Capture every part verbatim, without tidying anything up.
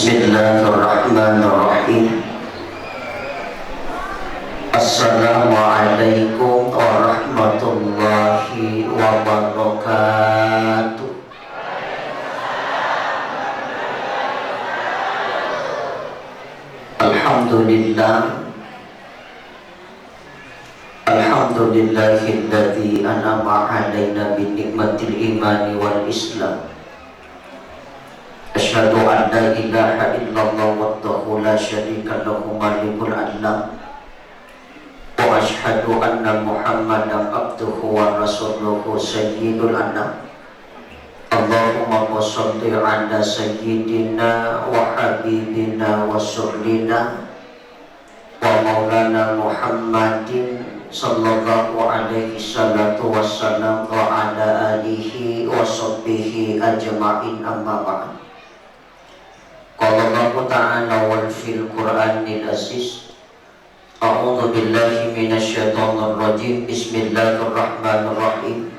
Bismillahirrahmanirrahim. Assalamualaikum warahmatullahi wabarakatuh. Alhamdulillah. Alhamdulillahilladzi an'ama 'alaina bi ni'matil imani wal islam. Asyhadu an la ilaha illallah wahdahu la syarika lahu malikul alam. Wa asyhadu anna Muhammadan abduhu wa rasuluhu sayyidul anam. Allahumma shalli ala sayyidina wa habibina wa rasulina wa maulana Muhammadin sallallahu alaihi salatu wassalam wa ala alihi wa sahbihi ajma'in, amma ba'd. Qala Allahu ta'ala wal fil Qur'anil aziz. A'udzu billahi minasy syaithanir rajim. Bismillahirrahmanirrahim.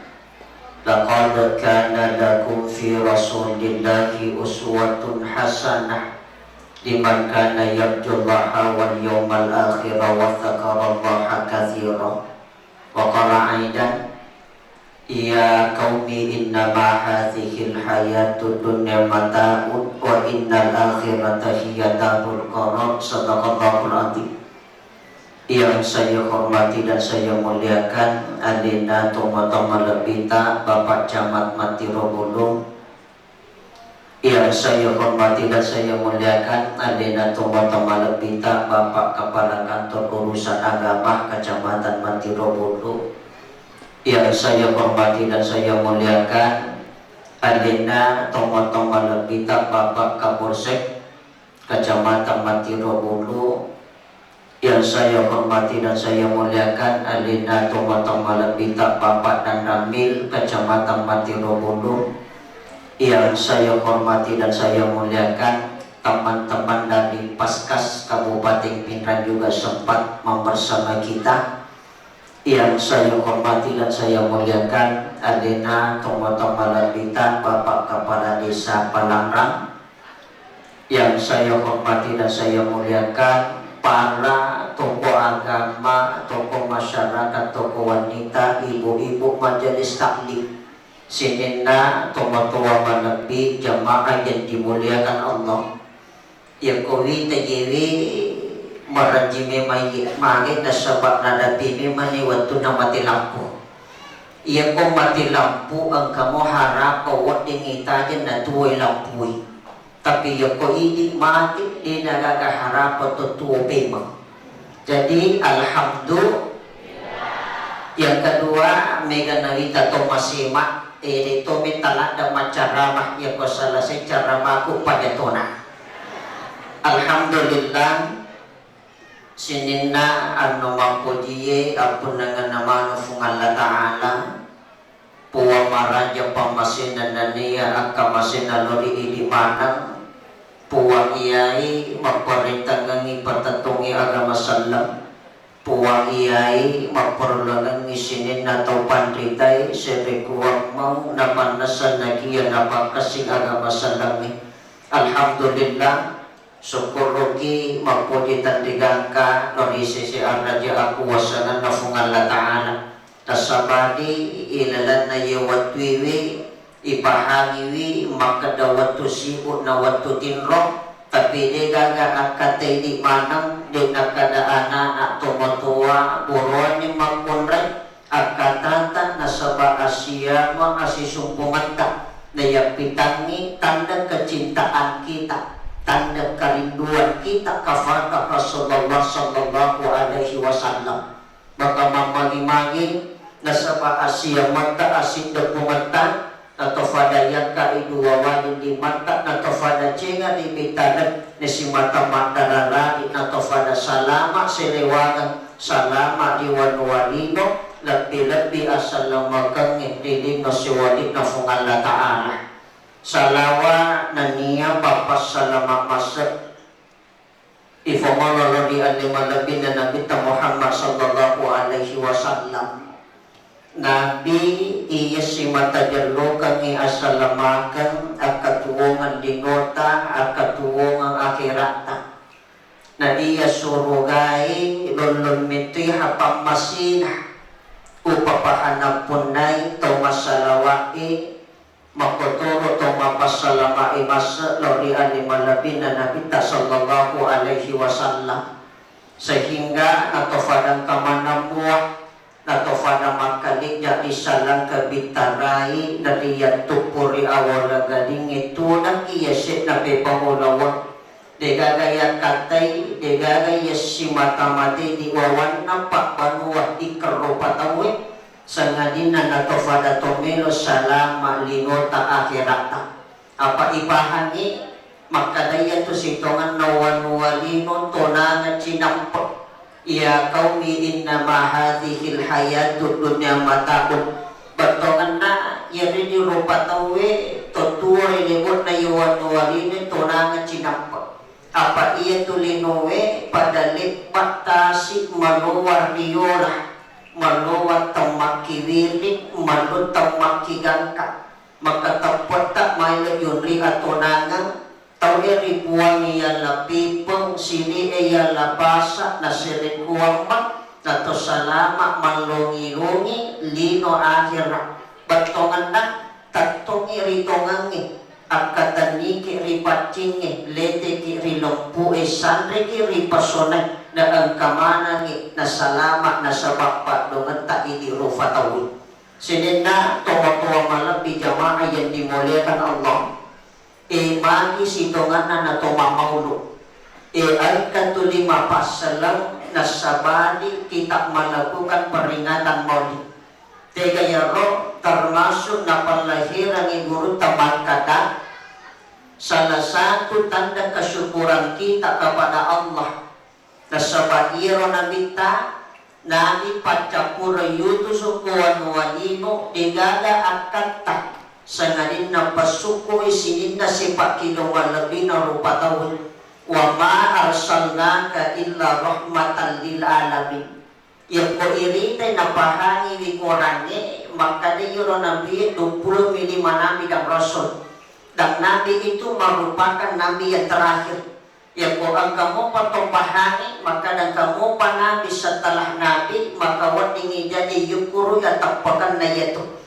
Laqad kana lakum fi Rasulillahi uswatun hasanah liman kana yarjullaha wal yawmal akhira wa dzakarallaha katsira. Wa qala aidan, "Ya qaumi innama hadzihil hayatud dunya mata'un wa innal akhirata hiya darul qarar." Sadaqallahul adzim. Yang saya hormati dan saya muliakan, alena tomatoa malebbita, Bapak Camat Mattiro Bulu. Yang saya hormati dan saya muliakan, alena tomatoa malebbita, Bapak Kepala Kantor Urusan Agama Kecamatan Mattiro Bulu. Yang saya hormati dan saya muliakan, alena tomatoa malebbita, Bapak Kapolsek Kecamatan Mattiro Bulu. Yang saya hormati dan saya muliakan, alena tomatoa malebbita, Bapak Danramil Kecamatan Mattiro Bulu. Yang saya hormati dan saya muliakan, teman-teman dari Paskas Kabupaten Pinrang juga sempat membersama kita. Yang saya hormati dan saya muliakan, alena tomatoa malebbita, Bapak Kepala Desa Palangrang. Yang saya hormati dan saya muliakan, para tokoh agama, tokoh masyarakat, tokoh wanita, ibu-ibu majelis taklim. Sininna tomatoa malebbi, jamaah yang dimuliakan Allah. Yakko wita jewe maranji memang ye mage, nasaba nadapi memang ni wettunna mati lampu. Yakko mati lampu, engkamo harapang wedding itajeng natuwoi lampui. Tapi yakko idi mati, de nagaga harapang to tuwo pemeng. Jadi, alhamdulillah. Yang kedua, mega nawita to masema, ede to metta ladde maccaramah, yakko selesai caramaku pajatona. Alhamdulillah, sininna anno mappojie appunnangenna manu Fuang Allah Ta'ala. Puang maraja pammasena nennia akkamasenna lao ri idi maneng. Puang iyai mapparentangengngi patettongngi agama selleng. Puang iyai mapparellangengngi sininna tau panritae, serekkuang mau napannessa nakia napakkessing agama sellengnge. Alhamdulillah, sukkuruki mappoji tenrigangka lao ri sese arraja akuwasangenna Fuang Allah Ta'ala. Tasabadi ilalenna ye wettuewe ipahangiwi makkeda wettu sibuk na wettu tinro, tapi degaga akkata idi maneng, de nakkeda anana tomatoa buroanni makkunrai akkatata nasaba asiama asisumpungetta, nayappitangngi tanda kecintaan kita, tanda kerinduan kita kepada Rasulullah sallallahu alaihi wasallam. Maka mammagi-magi nasaba asiamatta, asideppungetta, natofada yakka ri dua wali limatta, natofada cenga ri mitaleng, nasimata maddararari, natofada salama selewangeng, salama ri wanua lino, lebbi-lebbi asalamakengnge ri lino siwali'na Fuang Allah Ta'ala. Salawa nennia pappassalama masse Ifomolo lao ri ale malebbina Nabitta Muhammad sallallahu alaihi wasallam. Nabi iya simata jellokengngi asalamakeng akkatuwongeng linota, akkatuwongeng akheratta. Na iya surugae lollong mettui hapammasina, upapahanna punnai tau massalawae, makkotoro tau mappassalamae masse lao ri ale malebbina Nabitta sallallahu alaihi wasallam, sehingga natofadang kamanang mua. Natofada makkalejja ri salangka bittarai, nariyattuppu ri awala gadingnge tudakki yase'na pepang ulaweng. Degaga yakkattai, degaga yassimata-matai di wawanna pabbanua ikkerro patauwe, sangadinna natofada to melo salama linota akheratta. Apa ipahangngi makkada iyatu sitongenna wanua lino tonangeng cinampe. Ya qaumi innama hadzihil hayatud dunya mata'un. Bettongenna iyaridi rupa tauwe to tuo ri lebo'na iya wanua lino tonangeng cinampe. Apa iyatu linoe pada lebba tasi malowa riola, malowa temmakkiwiring, malowa temmakkigangka. Makkateppetta maelo yunri atonangeng, tauwe ri Puang yalla pipeng, silie yalla pasa, naserekkuamma, nato salama mallongi-longi lino akhera. Bettongenna, tettongi ri tongengnge, akkatenniki ri paccingnge, leteki ri lempue, sanreki ri pesonai, na engka manengngi nasalama nasaba paddongetta idi rufa tauwe. Sininna tomatoa malebbi jamaah yang dimuliakan Allah, e, magi sitonganna na to mammaulu, e, engka tuli mapassaleng nassabali kita melakukan peringatan maulid. Tega yaro termasuk napallahirangi gurutta makkada, salah satu tanda kesyukuran kita kepada Allah. Nasaba iyaro nabitta, nabi paccappureng yutusu ko wanua lino, degaga akkatta, sangadinna passukkoi sininna sipakkilo malebbina rupa tauwe. Wa ma arsalnaka illa rahmatan lil alamin. Yakko iritai napahangiwi korangnge, makkada iyaro nabie duappulo mi lima nabi dan rasul. Dan nabi itu merupakan nabi yang terakhir. Yakko engka mopa to pahangi, makkada engka mopa nabi setelah nabi, maka weddingngi jaji yukkuru ateppekenna iyatu.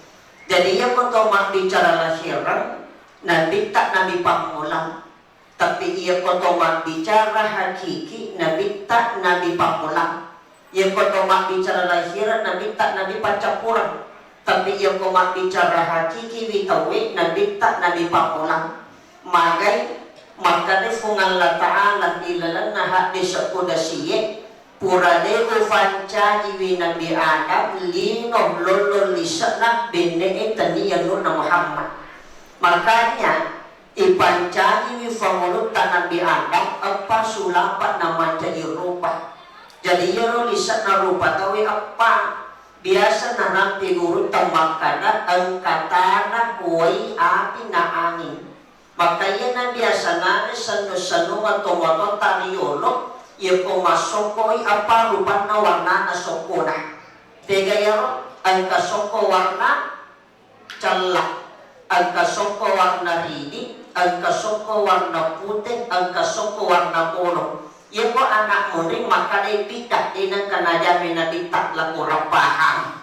Jadi iyako to mabbicara lahireng, nabitta nabi pammulang. Tapi iyako to mabbicara hakiki, nabitta nabi pammulang. Iyako to mabbicara lahireng, nabitta nabi paccappureng. Tapi iyako mabbicara hakiki wi tauwe, nabitta nabi pammulang. Magai makkada Fuang Allah Ta'ala ilalenna haddese kudasie, pura de ufancajiwi Nabi Adam lino lollong lise'na benne'e tennia nu'na Muhammad. Makanya ipancajiwi famulutta Nabi Adam eppa sulapa namancaji rupa. Jadi iyaro lise'na rupa tauwe eppa biasa narampe gurutta makkada engka tanah, wai, api, na anging. Makkaiya nabiasa nare sennu-sennunga tomatoatta riyolo, iyako massokkoi eppa rupanna warnana sokkona. Tega iyaro? Engka sokko warna cella, engka sokko warna ridi, engka sokko warna pute, engka sokko warna polo. Iyako anak munri makkadai bidda, de nengka najama nabitta laku rappahang.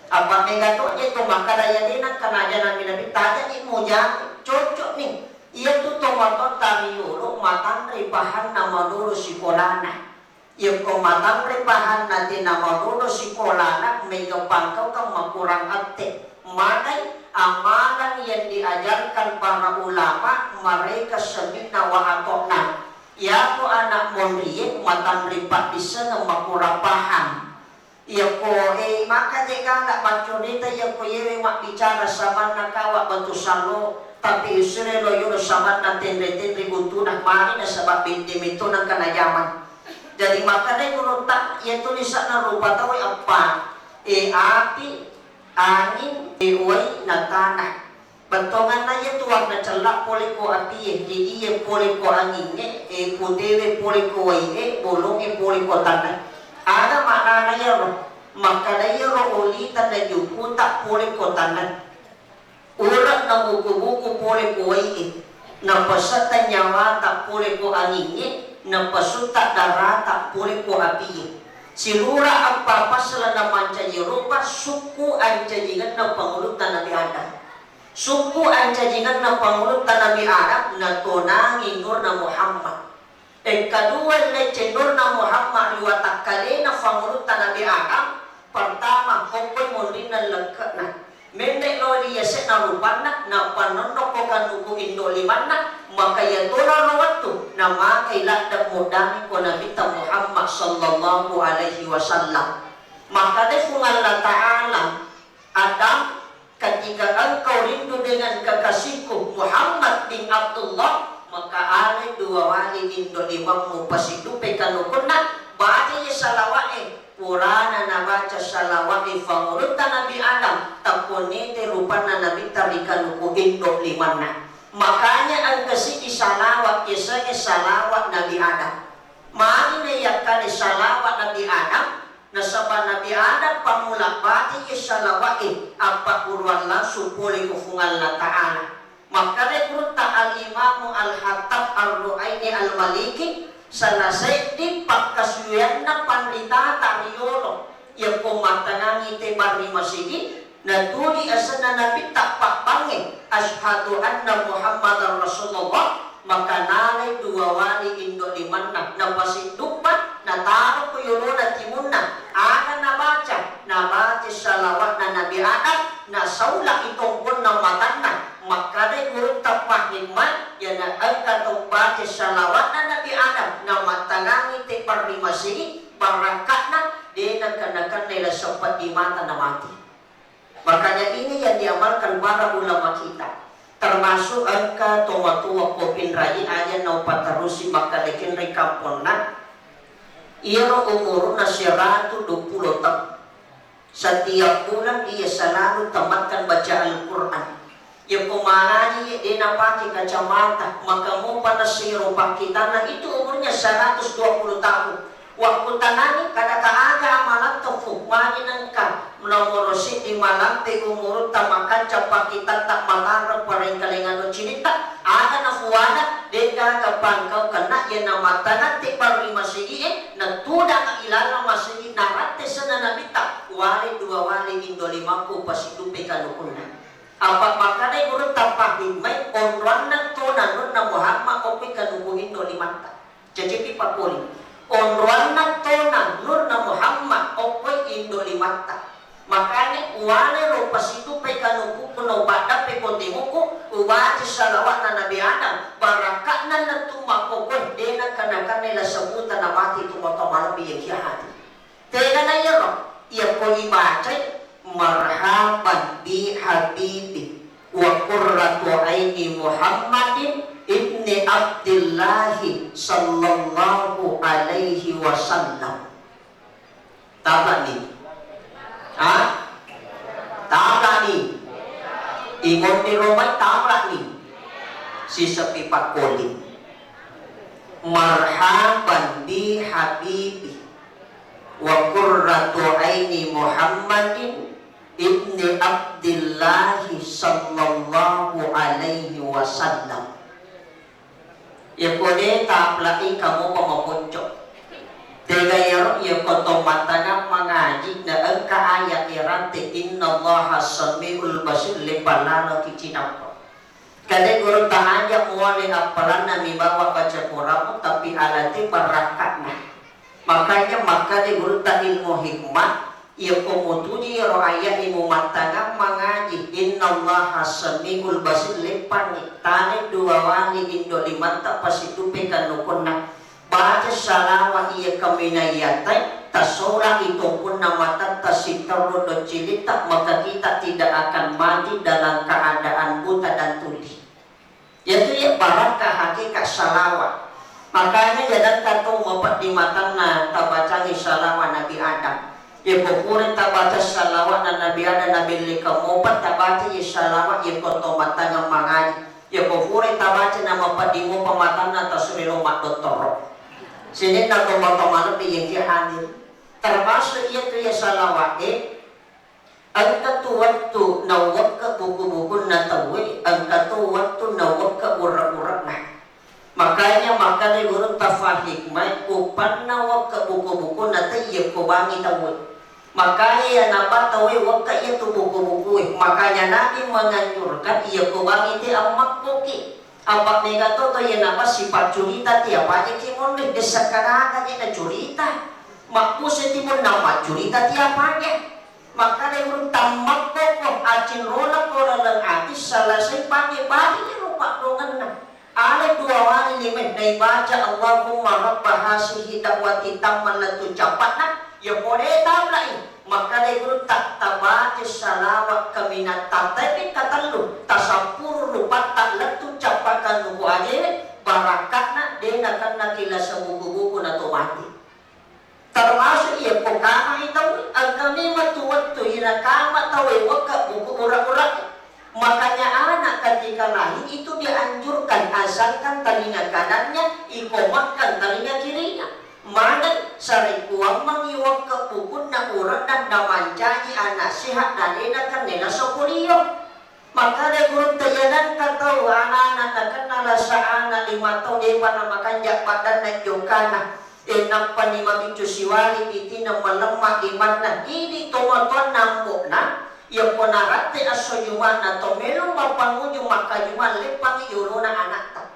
Apa mega to je to makkada iya de nengka najama nabitta, aja ni muja, cocok ni. Iyatu tomatoatta riyolo matanre pahanna malolo sikolana. Yakko matanre pahanna tena malolo sikolana, mega pangkaukeng makurang atte. Manai amalan yang diajarkan para ulama, mereka sami'na wa atokna. Yako anak monrie matanre paddissengeng makurang paham. Yakko, eh, maka je gala maccurita yakko yewe mabbicara samanna kawa batu salo, tapi usire lo yolo samanna tenre-tenre buntuna mari nasaba bende metto nengka najamang. Jadi makkadai gurutta, iya tulisanna rupa tauwe eppa, e, api, angin, e, wai, na tanah. Bettonganna iyatu warna cella pole ko apie, ridi e pole ko angingnge, e, putewe pole ko wai e, bolongnge pole ko tanah. Aga maknana iyaro? Makkada iyaro olita najukkuta pole ko taneng, ure'na buku-buku pole ko wai'e, napasetta nyawata pole ko angingnge, napasutta darata pole ko apie. Silura eppa passalana mancaji rupa sukku ancajingenna pangulutta Nabi Adam. Sukku ancajingenna pangulutta Nabi Adam natonangi nurna Muhammad. Engka dua lecce nurna Muhammad ri watakkalena fangulutta Nabi Adam. Pertama, kokkoi monrinna lekke'na. Menne lao ri yase'na rupanna, nappa nonnokko kanuku indo limanna, maka iyatona ro wettu namakai ladde muddani ko Nabitta Muhammad sallallahu alaihi wasallam. Makkeda Puang Allah Ta'ala, Adam, ketika engkau rindu dengan kekasihku Muhammad bin Abdullah, maka alai dua wali indo limammu pasiddupe kanukunna, baca ye salawa'e, purana nabaca salawa'e fangulutta Nabi Adam, tapponite rupanna Nabitta ri kanuku indo limanna. Makanya engka siki salawat yasengnge salawat Nabi Adam. Magi na yakkade salawat Nabi Adam? Nasaba Nabi Adam pammula bate ye salawa'e, appagguruang langsung pole ko Puang Allah Ta'ala. Makkeda gurutta Al-Imamu Al-Hattab Ar-Ru'aini Al-Maliki, salah seddi pakkasuwianna panritata riyolo, yakko mattangangi tebang ri masigi, natuli asenna Nabitta pabbangnge, "Asyhadu anna Muhammadar Rasulullah," maka nalai dua wali indo limanna, napasidduppa, nataro ko yolona timunna. Aga nabaca? Nabaca salawatna Nabi Adam, nasaulai tongkonna matanna. Makkedai gurutta Pak Hikmat, iyana engka tau baca salawatna Nabi Adam, namattangangi tebang ri masigi, barakka'na, de nakana-kanai la seppeddi mata namati. Makanya ini yang diamalkan para ulama kita, termasuk engka tomatoa ko Pinrai aja naupatarusi makkadekin ri kamponna, iyaro umuruna siratu duappulo taung. Setiap bulan dia selalu tamatkan baca Al-Quran. Yako mangaji de napake kacamata, maka mopa nasiro pakkitanna itu umurnya seratus dua puluh tahun. Wakkutanani, kadaka aga amalatto fu, magi nengka nomoro siddi malampe umurutta makanca pakkitatta matarre parengkalengan cinitta, aga nafuada, degaga pangkau kena iya namattangatti parri masigie, natudang ilaleng masigi naratte senna nabitta, wale dua wale indo limakku pasiddupe kanukunna. Apa makkedai gurutta pahimai, onroanna tona nunna Muhammad okkoi kanuku indo limatta. Jaji pi pakkoli. Onroanna tona nurna Muhammad okkoi indo limatta. Makanya uwale ro pasidupai kanukuku no baddappe ko timuku, ubaca salawatna Nabi Adam, barakka'na lettu makkokoe dena kana-kanai la sebuta namati tu motto malebbi yang kia hati. Tegana iyaro, iyako ibacai, "Marhaban bi habibi wa qurratu aini Muhammadin ibni Abdillahi sallallahu alaihi wasallam." Tabrani. Ha? Tabrani. Ingonni romai tabrani. Sisepi pakkoli. "Marhaban bi habibi wa qurratu aini Muhammadin ibni Abdillahi sallallahu alaihi wasallam." Yako de tapla'i kamu pamaponcok. Tega yaro yako to matangang mangaji na engka ayat irante, "Innallaha samiul basir," le palalo kicinappa. Kade guru tahaja muale appalanna mi bawa baca Quranmu, tapi alate barakka'na. Makanya makkade gurutta ilmu hikmah, yako mutuji ro ayat imu mattangang mangaji, "Innallaha samiul basir," leppanni, tane dua wali indo limatta pasidupe kanukunna. Baca salawat iya kaminaiyatai, tasola i tompunna matatta siterru doccilitta, maka kita tidak akan mati dalam keadaan buta dan tuli. Yatu iya barakka hakikat salawat. Makanya yadakka to mapeddi matanna tabacangi salawat Nabi Adam. Yako pura tabaca salawat na Nabi Adam, Nabi Likeng mopa tabaca ye salawat yako to matangang mangaji. Yako pura tabaca na mapeddi mopa matanna tasuri lo maddottoro. Sininna to matomalebbi yengki hadir. Termasuk iyatu iya salawa'e, engka tu wettu nauwekka buku-bukunna tauwe, engka tu wettu nauwekka ura-ura'na. Makanya makkeda gurutta Fahikmai, uppanna wekka buku-bukunna tauwe, iyakko bangi tauwe. Makanya iya napa tauwe wekka iyatu buku-bukue. Makanya Nabi menganjurkan iyakko bangi te ammakkoki. Apa mega to to iya napa sipaccurita tiap aja ki monri, dessa kadaga je nacurita. Mabbuse timunna maccurita tiap aja. Makkeda gurutta ammakko ko acinrona ko laleng ati selesai pake bali ro paddongenna. Ale dua wali lime naibaca Allahumma rabba hasihi da'wati tamma lettu cappa'na, ya pole tablai. Makkeda gurutta tabaca salawa kaminang tattaipi katellu, tasappuru rupatta lettu cappa kannuku ajewe, barakatna de nakennaki lasa buku-buku na to mati. Termasuk iya ko kamai tau, engka memang tu wettu ina kama tau e wekka buku ura-ura. Makanya anak ketika lahir itu dianjurkan asalkan telinga kanannya, ikomakkan telinga kirinya. Maneng sarekuammang iwekka bukunna ura dan namancaji anak sehat dan enak kan nena sokolio. Makkeda gurutta, iya nengka tau ana-ana nakenna lasa ana lima taung, depa namakanja paddanna jokkana. E, nappani mabiccu siwali pitina, malemma imanna, idi tomatoanna ambo'na, yakko naratte esso Juma'na to melo mappanguju makkajuma, leppangi yolona anatta.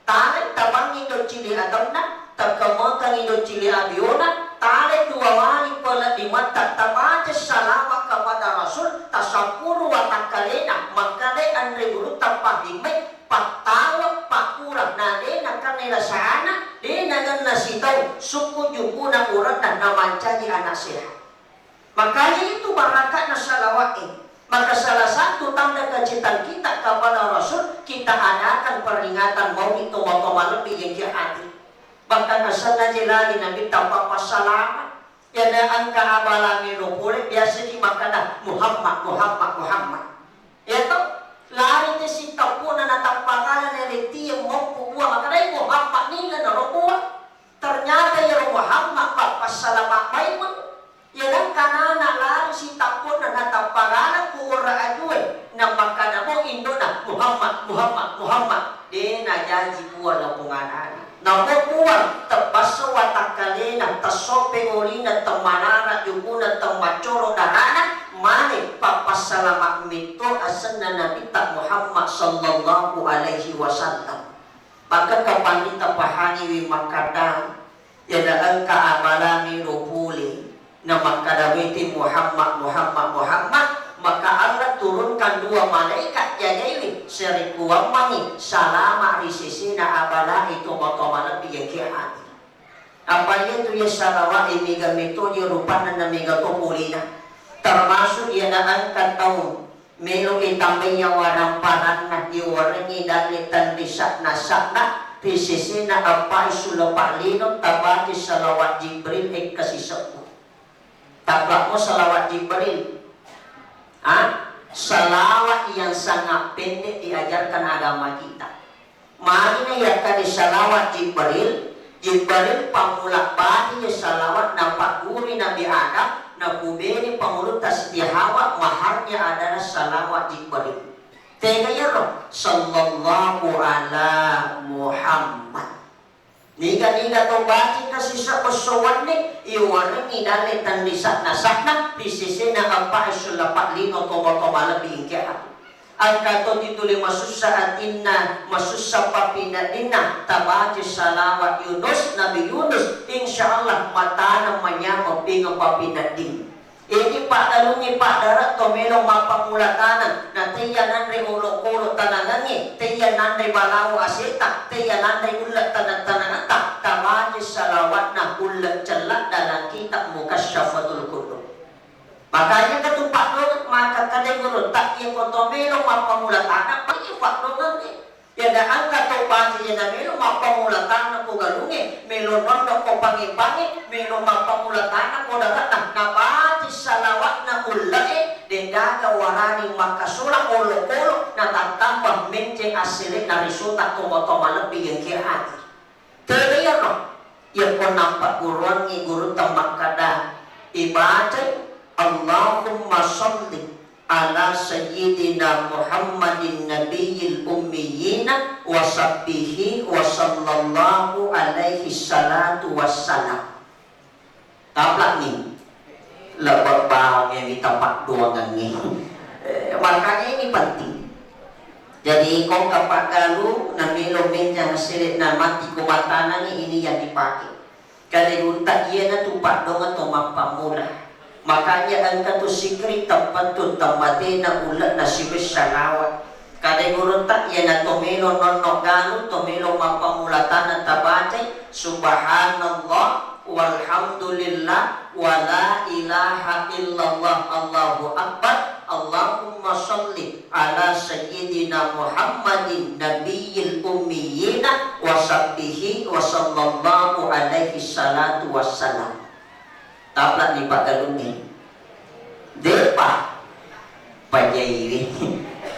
Talai tabangngi doccili ataunna, takkamekangngi doccili abiona, talai dua wali pole limatta, tabaca salawat kepada Rasul, tasappuru watakkalena, makkeda anre gurutta Fahikmai, pattawa, pakkurang, na de nakenna lasa ana, de nagenna sitau, sukku jukuna urenna, namancaji anak sehat. Makanya itu barakatna salawat e. Maka salah satu tanda kecintaan kita kepada Rasul, kita adakan peringatan Maulid tomatoa malebbi jengki ati. Bahkan asenna je lagi Nabitta pappassalama, yana engka abala melo pole biasa ki makkeda, "Muhammad, Muhammad, Muhammad." Ya to? Lari te sitappuna natappakala naletie moppu bua makkedai, "Muhammad, nila naro bua." Ternyata iyaro Muhammad pappassalama maimeng. Iya nengka nana lari sitapponna natappa laleng ku ora ajue, namakkedamo indona, "Muhammad, Muhammad, Muhammad." De najaji Puang lapong anana. Namo Puang, teppasso watakkalena, tessope olina, temmanara jukuna, temmaccoro darana, mane pappassalama metto asenna Nabitta Muhammad sallallahu alaihi wasallam. Maka kapanni tapahangiwi makkada, iyana engka abala melo pole, na makkada wete Muhammad, Muhammad, Muhammad, maka Allah turunkan dua malaikat jagaiwi, sarekuammangi salama ri sesena abalae tomatoa malebbi engka ati. Apa iyatu iya salawa'e mega metoje rupanna na mega to polena. Termasuk iyana engka tau meloki tambaiya waramparanna, iwarengngi dalle tenri sa'na-sa'na, ri sesena eppae sulapa lino tabaca salawat Jibril engka sisebbu. Tabba'mo salawat Jibril. Ah, salawat yang sangat pendek diajarkan agama kita. Magi na yakkani salawat Jibril? Jibril pammula bati ya salawat napaggurui Nabi Adam, nakubene pangulutta Siti Hawa, maharnya adalah salawat Jibril. Tega iyaro? Sallallahu ala Muhammad. Niga-niga to bacika sisebbu esso wenni, iwarengngi dalle tenri sa'na-sa'na, ri sesena eppae sulapa lino tomatoa malebbi engka ati. Engka to tituli masussa atinna, masussa pappineddinna, tabaca salawat Yunus, Nabi Yunus, insya Allah matana manyameng pingeng pappinedding. Idi paddarungngi paddara to melo mappammula taneng, na teiya nanre olokolo tanangengnge, teiya nanre balawo aseta, teiya nanre ulle taneng-tanengetta, tabaca salawatna ulle cella dalam kitab Mukasyafatul Qulub. Makanya ketu paddongeng maka kadai guru tak iya ko to melo mappammula taneng, pake paddongengnge. Iyana engka to baca iyana melo mappammula taneng ko galungnge, melo nonno ko pange-pange, melo mappammula taneng ko dare'na, nabaca salawatna ulle'e, degaga warani makkasola olokolo, natattamba menceng assele'na risota tomatoa malebbi engka ati. Tega iyaro? Yakko nappagguruangngi gurutta makkada, Ibacai, "Allahumma shalli ala sayyidina Muhammadin nabiyil ummiyina wa sahbihi wa sallallahu alaihi salatu wassalam." Taplakni. Lebba bawang yang kita paddoangengngi. Eh, makanya ini penting. Jadi, kongka paggalu, namelo menjang sele'na matti ko matanangi, ini yang dipakai. Kade gurutta iyanatu paddoangeng to mappammula. Makanya engka tu sikri teppettu temmatena ulle'na sibawa salawat. Kade gurutta iyana to melo nonno galu, to melo mappammula taneng tabacai, "Subhanallah, walhamdulillah, wala ilaha illallah, Allahu Akbar, Allahumma shalli ala sayyidina Muhammadin nabiyil ummiyina wa sahbihi wa sallallahu alaihi salatu wassalam." Taplakni paggalungnge. De'pa pajaiwi.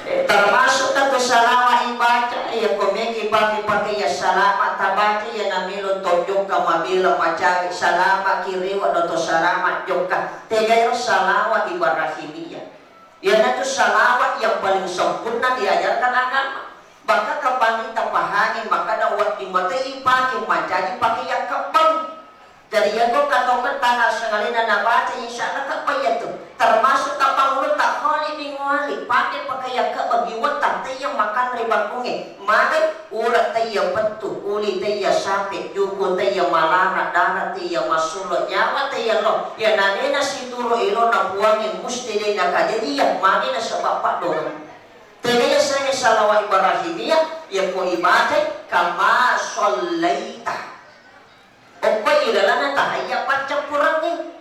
Eh, termasuk na tu salama ibaca, iya ko meki pake-pake iya salama tabaca, iya namelo to jokka mabela macawe salama kirewa no to salama jokka. Tegairo salawat Ibrahimiyah. Iyanatu salawat yang paling sempurna diajarkan agama. Bahkan kapanita pahangi makkada wedding matai ipake mancaji pake yakkebbang. Jadi, iyako katongeng tana sengalena nabaca, insya Allah kabbai iyatu. Termasuk tapangulutta Khalid bin Walid, pake pake yakkebbang, iwetta taiya makanre bakkungnge. Magai, ura taiya pettu, uli taiya sape, juku taiya malara, dara taiya massulo, nyawa taiya lo. Iya nalena situru elona Puangnge musti de nakajadiang, magi nasaba paddoangeng. Tega yasengnge salawat Ibrahimiyah, yako ibacai, kama shallaita. Okko ilalana tahayya paccappurengngi.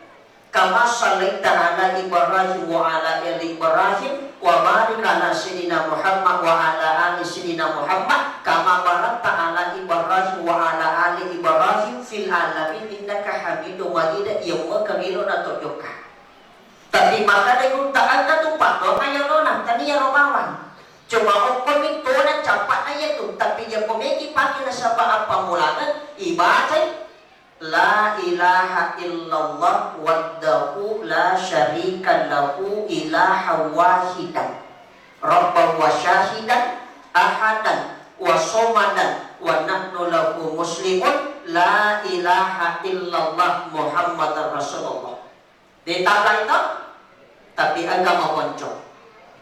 Kama shallaita ala Ibrahim wa ala ali Ibrahim, wa barik ala Sayyidina Muhammad wa ala ali Sayyidina Muhammad, kama barakta ala Ibrahim wa ala ali Ibrahim fil alamin innaka Hamidum Majid. Iya muka milo na tojokka. Tapi makkeda gurutta engka tu paddoangeng iyarona, tania ro bawang. Cuma okkomi tona cappa'na iyatu, tapi iya ko meki pake nasaba appammulangeng, ibacai, "La ilaha illallah wahdahu la syarika lahu ilaha wahidan, rabban wa syahidan, ahadan wa somadan, wa nahnu lahu muslimun, la ilaha illallah Muhammadar Rasulullah." Ditallai to, tapi engka maponco.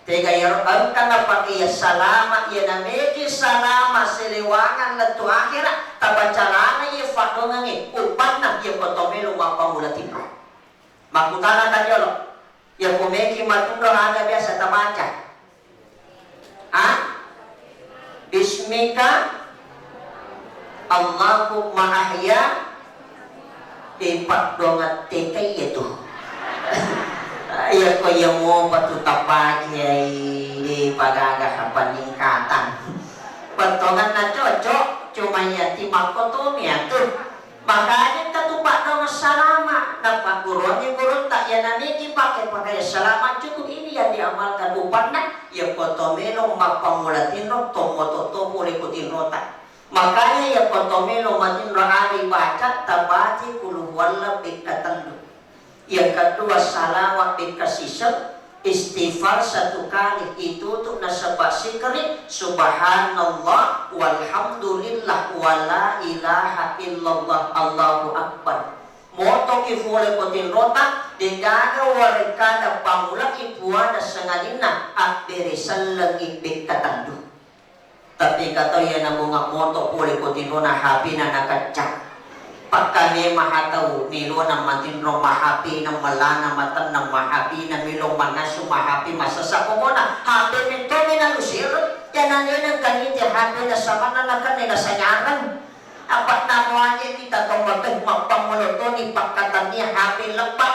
Tega iyaro engka napake iya salama, iya nameki salama selewangang lettu akhera, tabaca lana iya faddongengnge, uppanna iya ko to melo mappammula tinro. Makkutana ka jolo, iya ko meki matinro aga biasa tabaca? Ah? Bismika Allahumma ahya, de paddongeng teka iya tu. Iya ko iya mopa tu tapajai, de pagaga peningkatan. Pottonganna cocok, cuma iya ti makkotomi atu. Makanya engka tu paddoangeng salama, napagguruangngi gurutta, iya nameki pake pakaian salama cukup ini yang diamalkan, uppanna iya ko to melo mappammula tinro, tommo to to pole ko tinrota. Makanya iya ko to melo matinro aga ibaca, tabaca qul huwallah bekka tellu. Yang kedua, salawat bekka siseng, istighfar satu kali, itutu nasaba sikri, subhanallah, walhamdulillah, wala ilaha illallah, Allahu akbar. Motoki fole ko tinrota, degaga warekkada pamulai puana sengalinna, abbere sellengi bekka tellu. Tapi engka tau iya nabonga moto pole ko tinrona, H P-na nakecca. Pakka memang hatau melona matinro ma H P-na, melana matennang ma H P-na, melo mannasu ma H P, masessa pokona H P metto mena lusero. Jangan neneng kanite H P-na samanna nakenna nasanyareng. Apa namoaje kita tomatoe mappammelo toni pakkatannia H P lebba.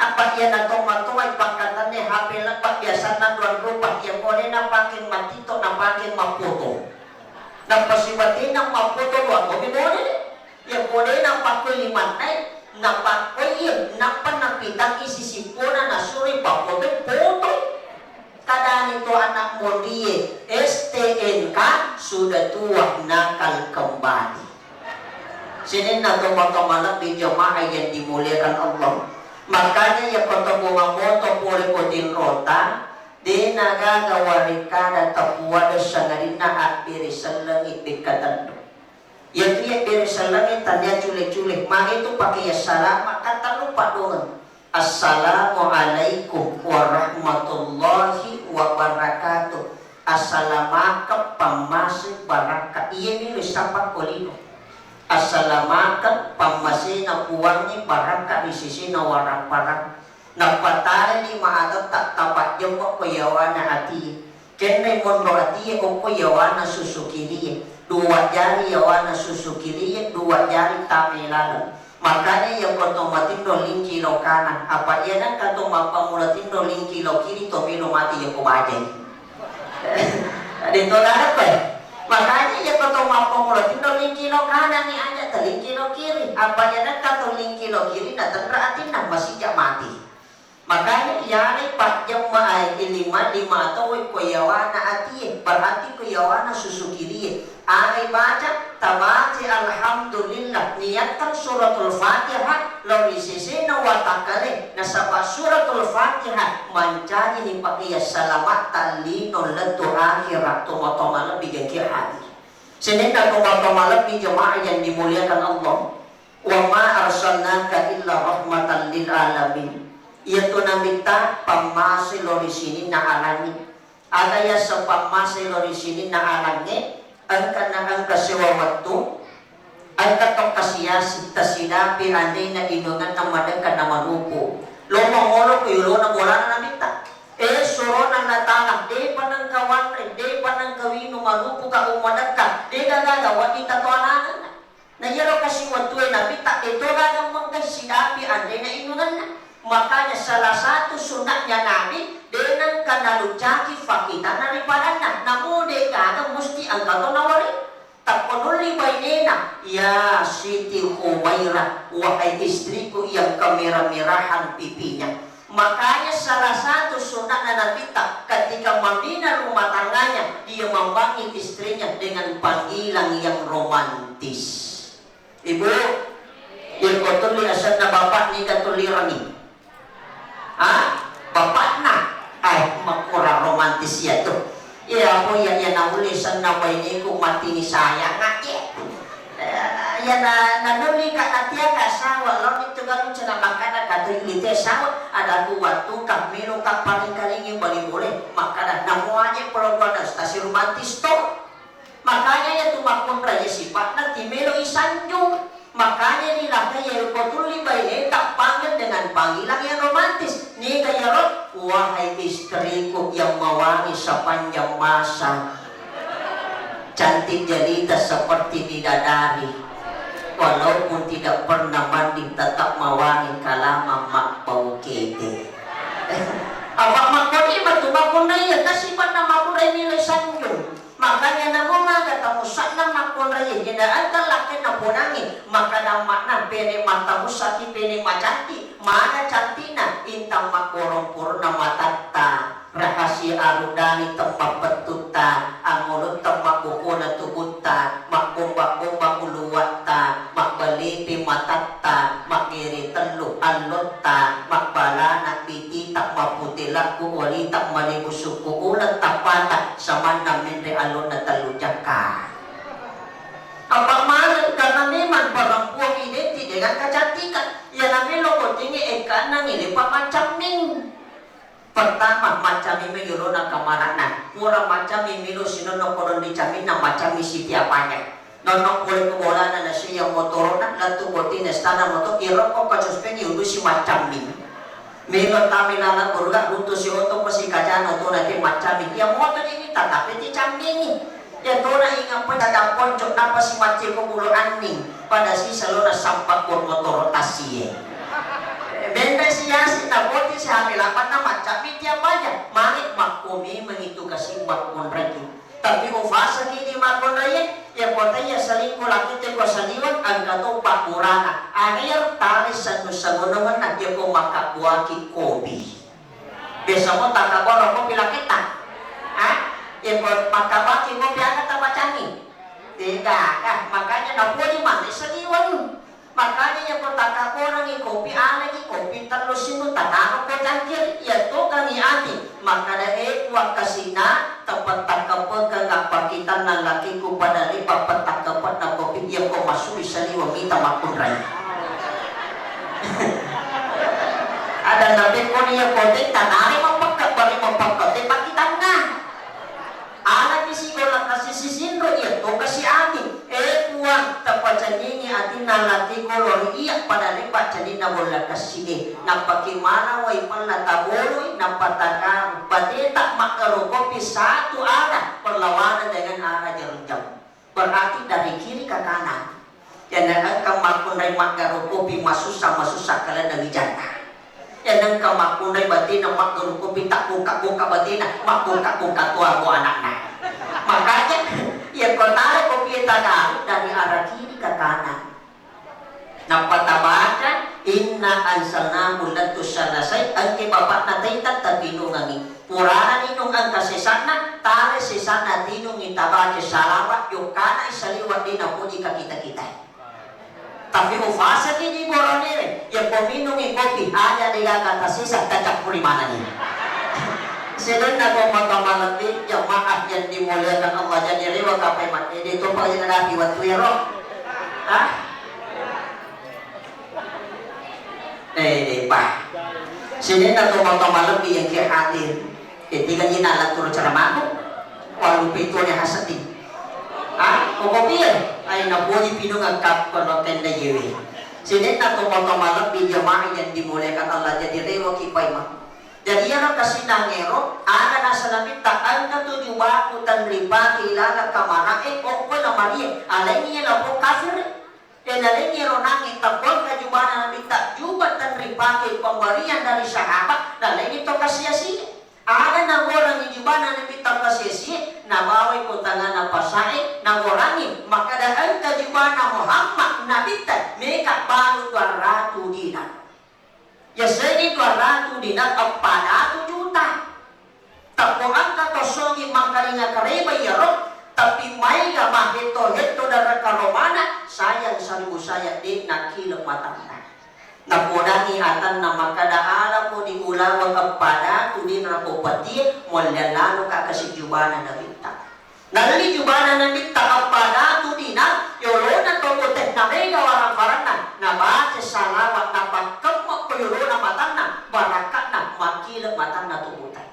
Apa iyana tomatoa ipakkatanni H P lebba biasanna dua rupa, iya pole napake mattito, napake mappoto. Napasibatenna mappoto dua tomi pole. Iya pole napakkoi limannae, napakkoi iye, nappa napitangi sisippona nasuroi pappoto, potoi. Kadani to anak mondie, S T N K sudah tua nakal kembali. Sininna tomatoa malebbi jamaah yang dimuliakan Allah. Makanya iya ko to bonga moto pole ko tinrota, de nagaga warekkada tapuada sangadinna abbere sellengi bekka tenro. Iyatu iya bere sellengnge tania cule-cule. Magi tu pake iya salama, kan tellu paddongeng. Assalamualaikum warahmatullahi wabarakatuh. Assalamakeng pammase barakka. Iye ni risapakko lino. Assalamakeng pammasena Puangnge barakka ri sesena warang-parang. Nappa taleni maatetta tapajjemmo ko yawana atie. Kennai monro atie okko yawana susu kirie, dua jari yawana susu kirie, dua jari tame laleng. Makanya iya ko to matinro lingki lao kanang, apa iya nengka to mappammula tinro lingki lao kiri to melo mati iya ko bajai. De to laleng koe. Makanya iya ko to mappammula tinro lingki lao kanang ni aja telingki lao kiri, apa iya nengka to lingki lao kiri na tenra atinna masija mati. Makanya iyalai pajjemma ae lima-lima atau ko yawana atie, berarti ko yawana susu kirie. Agai baca, tabaca alhamdulillah, niattang suratul Fatihah, lao ri sesena watakkale, nasaba suratul Fatihah mancaji ni pakeya salamatta lino lettu akhirat, tomatoa malebbi gengki hadir. Sininna tomatoa malebbi jemaah yang dimuliakan Allah. Wa ma arsalnaka illa rahmatan lil alamin. Iyatu Nabitta pammase lao ri sininna alangnge. Aga yaseng pammase lao ri sininna alangnge? Engka na engka sewa wettu, engka tokka siasi, tasidapi anrena inungenna madekka na malupu. Lo mangolo ku yolona bolana Nabitta. Eh, surona Allah Ta'ala, depa nengka wanre, depa nengka winu, malupu ka ummadekka, dega gaga wedding tatoanangenna. Na iyaro kasi wettue Nabitta de to gaga mengkai sidapi anrena inungenna. Makanya salah satu sunnahnya Nabi, de nengka naluncaki fakkitanna ri padanna. Namo de gaga musti engka to nawari. Tappa nulli bainena, "Ya Siti Humairah, wahai istriku yang kemerah-merahan pipinya." Makanya salah satu sunnahnya Nabitta, ketika membina rumah tangganya, dia memanggil istrinya dengan panggilan yang romantis. Ibu, iko tulli asenna bapak nika tullirengi. Ah, bapakna. Eh, makkura romantis iya tu. Iya, apa iya, iya naulle senna baineku matini sayang aja. Eh, iya na, nanulli ka natia ka sawa, lo itu galu cina makana katu ilite sawa, ada ku waktu ka melo ka paling kalingi bali boleh, makana namu aja kalau ada stasi romantis to. Makanya iya tu makkunrai sipa'na timelo isanjung. Makanya ni laka iya ko tulli baineta panggil dengan panggilan yang romantis. Niga iyaro? Wahai istriku yang mewangi sepanjang masa. Cantik jelita seperti bidadari. Walaupun tidak pernah mandi tetap mewangi kalaman mabbau kete. Apa makkoni matu makkunrai iya kasi panna makkunrai melo isanjung. Makanya namo maga tamussa'na makkunrai, jenda engka lakkenna ponangi, makkada amma'na, pene mattamussaki, pene macanti, maga canti'na, intang mabborong-boronna matatta, rahasia arudani temmapettutta, angulutta mabbokona tubutta, mabbomba-bomba uluwatta, mabbalipi matatta, maggere tellu allotta, mabbalana pitita, mapute lakku olita, malibu sukku uleng tappata, samanna menre allonna tellu jakka. Apa maneng karena memang perempuan identik dengan kecantikan. Iya namelo bottingi ekkanna ngile pa macamming. Pertama, macamming me yolona kamarana. Pura macamming melo sinonno kodong dicaminna macamming siti apanya. Nonno pole ke bolana nasiya motorona, lettu botting na standar motor, irokko ka suspeng, iudusi macamming. Melo tami lala burga, runtu si oto pasi kacana otona te macamming. Iya moto ni tatape ti cammingi. Iya tona inga pe tadang ponco, napasi macce ko bulo anning. Pada si salona sampak ko motoro tasie. Benre si yasi na boti si hamil apa na macamming tiap aja. Mani makko memang itu kasi makkonraki. Tapi ufasaki di makkonraie, iya kotaiya selingkuh laki te ko saliweng, engka to pakkurana. Aga iyaro tale sennu-sennunna mennang, iya ko makkabbuaki kopi. Biasa mo takkabboro kopi laketta? Ha? Iya ko makkabbuaki kopi aga tabacangi? Tidak, ah, makanya napoji mani saliweng. Makanya iya ko Takorangi kopi, alaki kopi tellu sinru, tatanokko cangkir, iya tokangi ati, makkada, "E Puang, kasina, tapettakkeppekeng appakitanna lakiku pada ripa pettakkeppekna kopi, iyako masui saliweng mita makkunrai." Ada tapi koni iya kopi tanare mapekka, bari mapekka te pakitanna. Alaki sigolla kasi sisinro, iya to kasi ati. E Puang, tapacanningi atinna lakiku lao ri iya pada ri paccanninna bolla kassie. Nappaki mana wai pella taboloi, nappa takaru. Bateta maggaru kopi satu arah berlawanan dengan arah jarum jam. Berarti dari kiri ke kanan. Iyana engka makkunrai maggaru kopi masussa-masussa kalenna wijanna. Iyana engka makkunrai batena maggaru kopi tabbongka-bongka batena, mabbongka-bongka toabo anakna. Makanya, iya ko taro kopi tagaru dari arah kiri ke kanan. Nappa tabaca, "Inna anzalnahu latus salasai," engke bapakna taita tapinungangi. Purana ninung engka sesanna, tale sesanna tinungi tabaca salawat, jokkana saliweng de napoji kakita-kita. Tapi ufasaki di borone, ya ko minungi kopi, aja degaga tasesa, tacappuri manengi. Sedenna ko maka malebbi jamaah yang dimuliakan Allah, jadi rewa kapai mate, de topa nadapi wettu ero. Ah? Eh, depa. Sininna tomatoa malebbi yang ke hadir. Ketika nyina laturu ceramaku, walu pitu ni hasedding. Ah, koko piye? Ai napoji pinung engka kono tenda yewe. Sininna tomatoa malebbi jamaah yang dimuliakan Allah, jadi rewa ki paimeng. Jadi iyaro kasinangngero, aga nasalapitta engka tu jubaku tenripake ilaga kamara'e, okko na marie, alengngi lapong kafir. Denalengngi ero nangnge tabbongka jubana Nabitta, juba tenripake pemberian dari sahabat, nalengngi to kasiasi. Aga nagorangi jubana Nabitta kasiasi, nabawai ko tangana pasae, nagorangi makkada engka jubana Muhammad Nabitta meka balu dua ratu dinar. Yasengngi dua ratu dinar eppa datu juta. Teppo engka to songi mangkalinga kareba iyaro, tapi maega mahetto-hetto daraka romana, sayang saribu sayang de nakkile matanna. Napodangi atanna makkada, "Alako di ulaweng eppa datu dinar ko patie, mualliang laloka kasi jubana Nabitta." Nalli jubana Nabitta eppa datu dinar, yolona to bote namega warang-waranna, nabaca salawat, napakkemme ko yolona matanna, barakka'na makkile matanna to bote.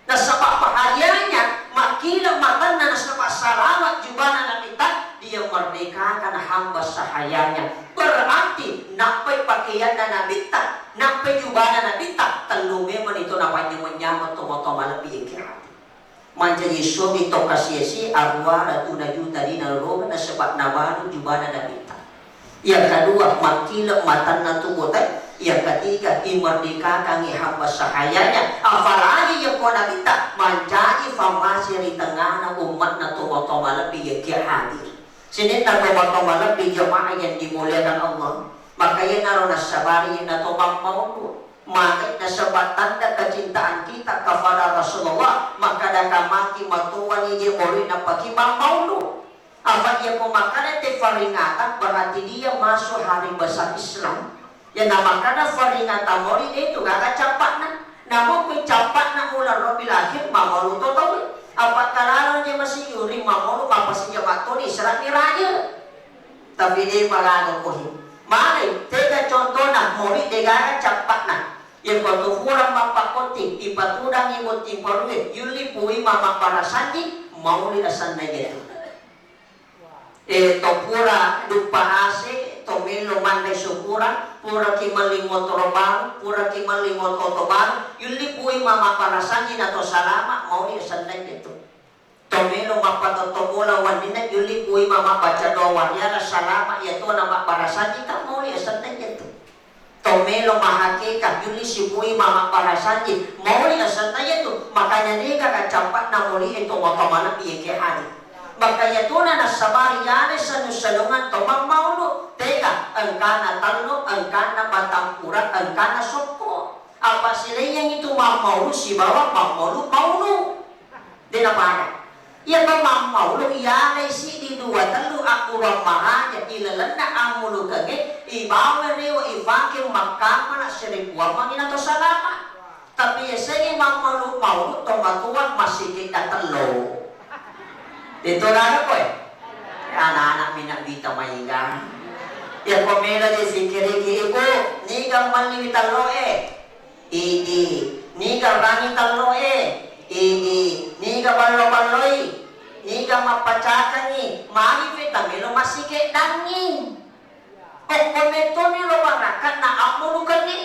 Nasaba pahalanya makkile matanna, nasaba salawat jubana Nabitta, dia merdekakan hamba sahayanya. Berarti nappai pakaianna Nabitta, nappai jubana Nabitta, tellu memang itu napanyameng-nyameng tomatoa malebbi yang kira. Mancaji suami to kasiasi aruara tuna juta dinar roga nasaba nabalu jubana Nabitta. Yang kedua, makkile matanna tu botai. Yang ketiga, imerdekakangi hamba sahayanya. Apalagi yakko Nabitta mancaji famasi ri tengana ummatna tomatoa malebbi yang kia hadir. Sininna tomatoa malebbi jamaah yang dimuliakan Allah. Maka iyanaro nassabari na to mammaudu. Magi nasaba tanda kecintaan kita kepada Rasulullah, makkada kamaki matoani je boleh napaki mammaudu. Apa iya ko makkada te faringatan, berarti dia masuk hari besar Islam. Ya, na makkada faringatan maulid itu gaga cappakna. Namun kui cappakna ulang Rabiul Akhir, mamalu to tau. Apa kalalo je masih yuri mamalu, apa sejak toni serang ni raja. Tapi de magaga kohi. Magi, tega contohna, maulid de gaga cappakna. Iya ko tu furang mappakkotti, ipatudangi botting parue, yulli pui mama barasanji, mauli asanna jatu. E, to pura duppa ase, to melo manre syukurang, pura ki melli motoro baru, pura ki melli moto-, oto baru, yulli pui mama barasanji na to salama, mauli asanna jatu. To melo mappatotto bola wenninna yulli pui mama baca doa wariana salama, iya tona mabbarasanji ka mauli asanna jatu. To melo mahakeka yulli sipui mama barasanji mauli asanna jatu. Makanya deka kacappakna mauli e to mata malebbi eke hari. Makanya tona nassabari yale sanu-sanungan to mammaulu, tega engkana tallo, engkana matampura, engkana sokko. Apa silaingngi tu mammaulu sibawa mammaulu-maulu. De napada. Iyako mammaulu iyalai siddi dua tellu akkurang maraja ilalenna ammulukengnge, ibawa rewa ifake makkamala sirikuammangi nato salama. Tapi yasengnge mammaulu-maulu tomatoa massikidda tello. Itu rara koe. Anak-anak minang bita maiga. Iyako melo je sikiriki ibu, niga malliwi tello e. Idi, niga rangi tello e, idi, niga ballo-balloi, niga mappacakengngi, magi feta melo massikiddangngi. Okko mettoni lo barakatna ammulukengngi.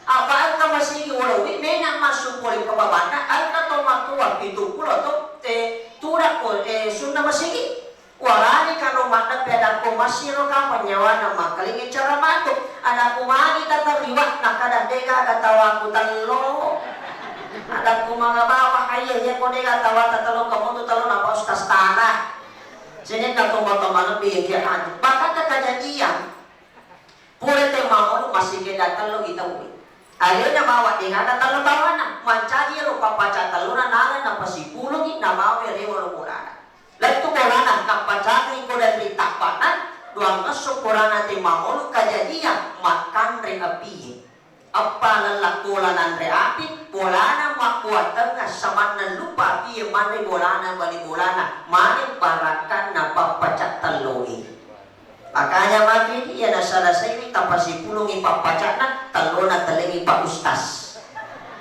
Apa engka masigi ulowi, mena massu pole ko babanna, engka to matoa pitu pulo to, eh, tudakko, eh, sunna masigi. Warani kano maddeppe adakko massiro kapang nyawana makkalingi cara matu. Adakku magi tatarriwa, nakada degaga tawaku tello. Adakku maga bawang, aiye, iya ko dega tawata tello, kamu tu tello napa ustaz tanah. Sini ka toma-toma lebbi engke anu. Bahkan kejadian, pura te mamonu masigi datang lo kita ui. Alena bawa degaga tello tawana. Mancaji lo papaca tello na nala napasipulungi nabawa rewa lo bolana. Lettu bolana, nappacakei ko dari tabbana, duangngesso purana te mamolu kejadian, makkanre apie. Eppa lella bola nanre api, bolana mabbuatengnga samanna lupa apie manre bolana bali bolana, mane barakkanna pappaca telloi. Makanya magi iya nasalasaiwi tapasipulungi pappacana, tellona tellengi Pak Ustaz.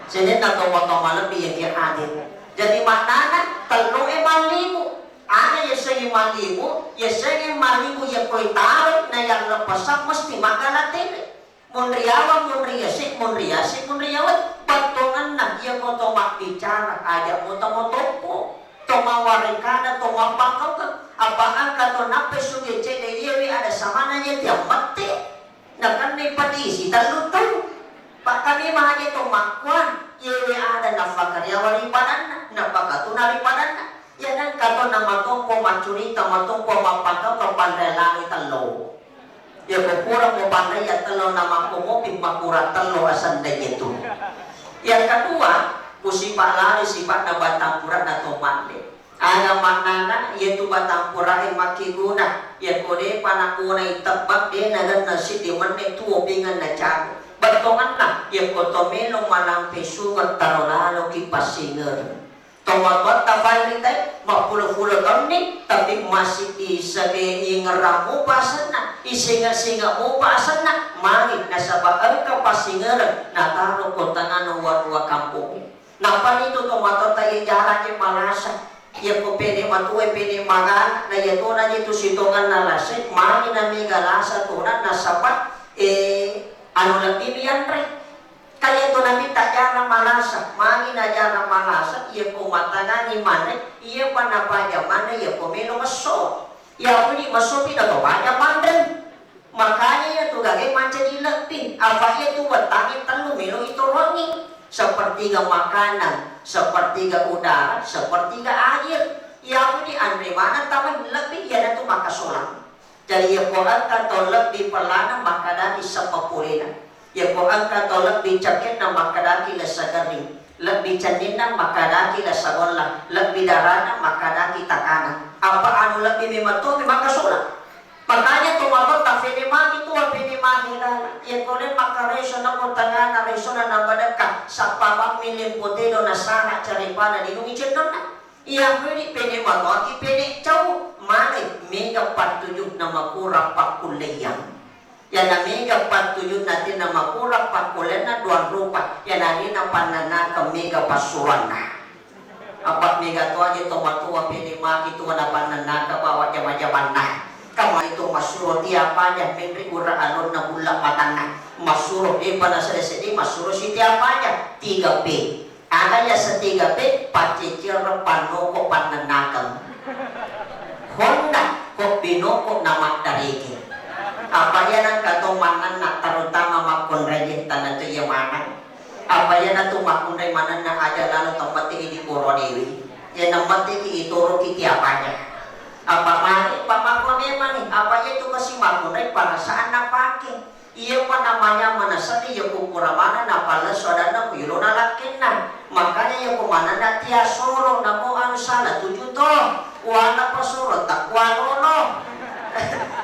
Sininna tomatoa malebbi iya ki hadir. Jadi maknana telloe mallibu. Aga yasengnge mallibu, yasengnge mallibu iya koi taro na yalleppesang mesti maggala tele. Munriawa, munriase, munriase, munriawa. Bettuangenna iya ko to mabbicara aja muto-mutoppo. To mawarekada, to mappangkaukeng. Apa engka to nappa sugi cedde iyewe ada samana iya tiang mette. Nakennai padisi tellu tau. Pakkamemang aja to makkua, iyewe ada nappakariawa ri padanna, nappakatuna ri padanna. Iya nengka to namatompo maccurita, matompo mappangkaukeng panre lani tello. Iya ko pura mo panre iya tello namakko mopi makurang tello asenna iya tu. Yang kedua, ku sipa lari sipa'na batang purana to mande. Aga maknana, iyatu batang purae makkeguna, iyako depa nagonai tebbang, de nagenna siddi menne tuo pingeng nacaru. Bettuangenna, iyako to melo malampe suga taro laloki passingereng. Tomatoatta fae ritai, mappulo-pulo taunni, tapi masih isage ingerang mupa asenna, isinga-singa mupa asenna, magi nasaba engka passingereng nataro ko tengana wanua kampongnge. Nappani tu tomatoatta iya jarang je malasa. Iya ko pede matue, pede magana, na iya tona je tu sitonganna lase, magi na mega lasa tona nasaba, eh, anu lebbi rianre. Kaya tu namitta jarang malasa, magi na jarang malasa, iya ko matangangi manre, iya pa napaja manre, iya ko melo messo. Iya pudi messo pi na to paja manre. Makanya iyatu gage mancaji lebbi, apa iyatu wettangnge tellu melo itoroangngi, sepertiga makanan, sepertiga udara, sepertiga air. Iyapudi anre maneng tamai lebbi, iyanatu makkasolang. Jadi iyako engka tau lebbi pellana makkadaki seppa polena, iyako engka tau lebbi cekke'na makkadaki lessa gerring, lebbi cenninna makkadaki lessa golla, lebbi darana makkadaki takana. Apa anu lebbi memang tomi makkasolang. Makanya tomatoatta pede magi tua, pede magi lala. Iya kole makkareso nako tangana resona nabadekka, sappa bammi lempo tedo nasana carepana dinungi cennonna. Iya pede pede matoaki pede cau, male mega pattujunna makurang pakkulleiang. Yana mega pattujunna tenna makurang pakkulleianna duang rupa. Yana rina pannanakeng mega passuroanna. Apa mega to aja tomatoa pede maki tua napannanaka bawa jama-jamanna. Kamari tu massuro tiapaja menri ura alonna bulla matanna. Massuro depa na sedde-sedde massuro si tiapaja tiga P. Aga yaseng tiga P, pacceccereng, pannoko, pannennakeng. Honda ko binoko na maddareke. Apa iya nengka to mannenna terutama makkunraie tana to iya maneng. Apa iyanatu makkunrai manenna aja lalo temmettei di poronewi. Iya nammetteki itoroki tiapanya. Apa mani, apa makko memangi, apa iyatu kasi makkunrai perasaan napake. Iyapa namanya manasani iya kukkura maneng napallesu adanna ku ilona lakkenna. Makanya iya ko manenna tia soro namo anu sala tuju to, uana pasoro takwa lolo.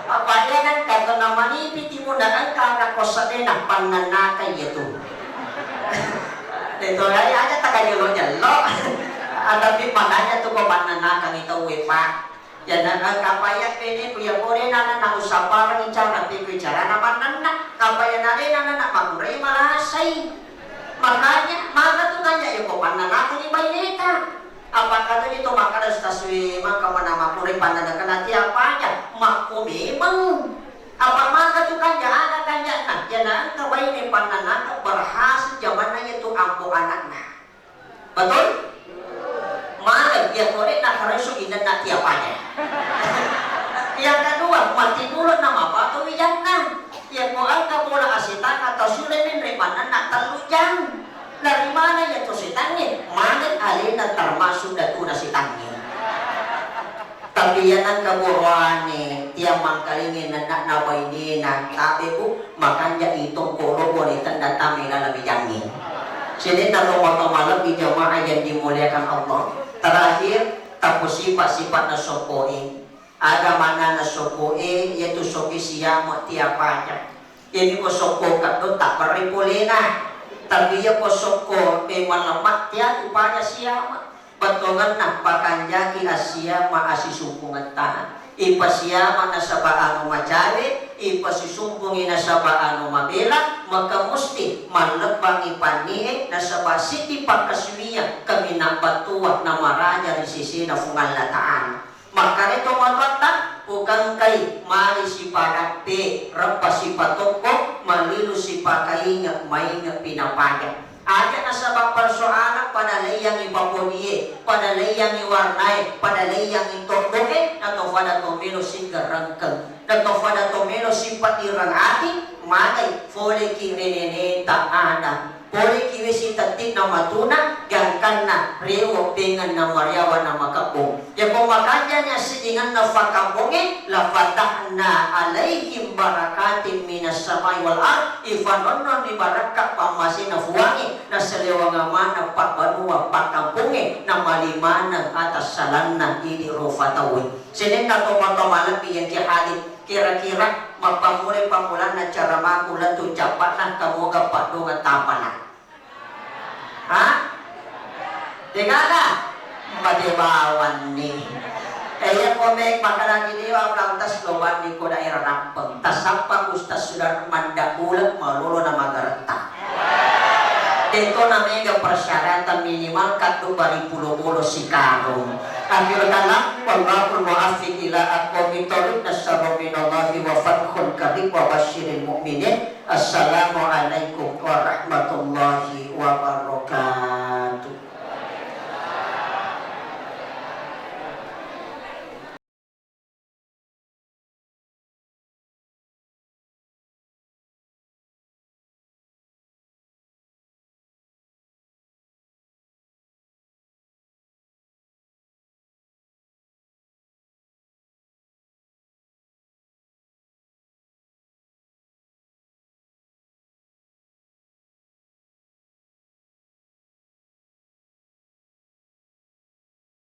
Apa iya nengka to namanipi timunna engka anak ko sedena pannennaka iya tu. Deto aja aja taka jelo-jelo. Tapi makanya tu ko pannennaka itu wepa. Iya na, eh, kapaya pene ku iya pore nana na usapareng cara pe ku carana manenna. Kapaya nare nana na makurai malasai. Makanya, maka tu kanja iya ko pannanakani baineta. Apa kata itu maka ada stasui maka mana makurai pannanakana tiapanya. Makku memang. Apa maka tu kanja ana kanja na. Iya na engka baine pannanaka berhasil jamanna iya tu ambo anakna. Betul? Maka iya kore na karesu inenna tiapanya. Yang kedua, mati dulu nama apa tu wijanna. Iya ko engka bola asetang atau sudah menre manenna tellu jang. Dari mana iya tu setangnge? Mana alena termasuk datuna setangnge. Tapi iya nengka boroane, tiang mangkalingi nenna na bainena, tabe bu, makanja itong koro bone tenda tame laleng wijangnge. Sininna tomatoa malebbi jamaah yang dimuliakan Allah. Terakhir, tapu sifat-sifatna sokkoe. Aga manana sokkoe, yaitu sokke siama tiapaja. Jadi ko sokko keddo tak perri polena. Tapi iya ko sokko, eh, malemma tia tu paja siama. Bettuangenna pakanjaki assiama assisumpungetta. Ipasiama nasaba anu macawe, ipasisumpungi nasaba anu mabela, maka musti mallebbangi pannie nasaba siddi pakkasuwiyang kaminang battua namaraja ri sesena Fuang Allah Ta'ala. Makkeda tomatoatta, pukengkai mali sipadappe, reppa sipatokko, malilu sipakainge, mainge pinapaja. Aja nasaba persoalan pada leiyangi papodie, pada leiyangi warnae, pada leiyangi toddoe, nato pada to melo siggerengkeng, nato pada to melo sipadireng ati, magai foleki ri neneta ada, foleki we sitettikna matuna, gangkanna rewo pengenna mariawa na makebbong. Yako makanjani assiddingenna fakkabbongnge, la fatahna alaihim barakatim minas samai wal ard, ifanonnoni barakka pammasena Fuangnge, nasalewang maneng pabbanua pakkampongnge, namali maneng atassalanna idi rufa tauwe. Sininna tomatoa malebbi yang ki hadir, kira-kira mappammulai pammulanna caramaku lettu cappa'na kamoga paddongeng tapana. Ha? Degaga? Mate bawanni. Eh, iya ko me makkadangi dewa, ulang tas lo banni ko daerah Rappeng. Tasappa Ustaz Sudarman Dauleng malolo na magaretta. Deto na mega persyaratan minimal kaddo bari pulo bolo sikarung. Akhir kalam, wallahul muwaffiq ila aqwamit thoriq, nasrun minallahi wa fathun qarib wa basyiril mu'minin. Assalamualaikum warahmatullahi wabarakatuh.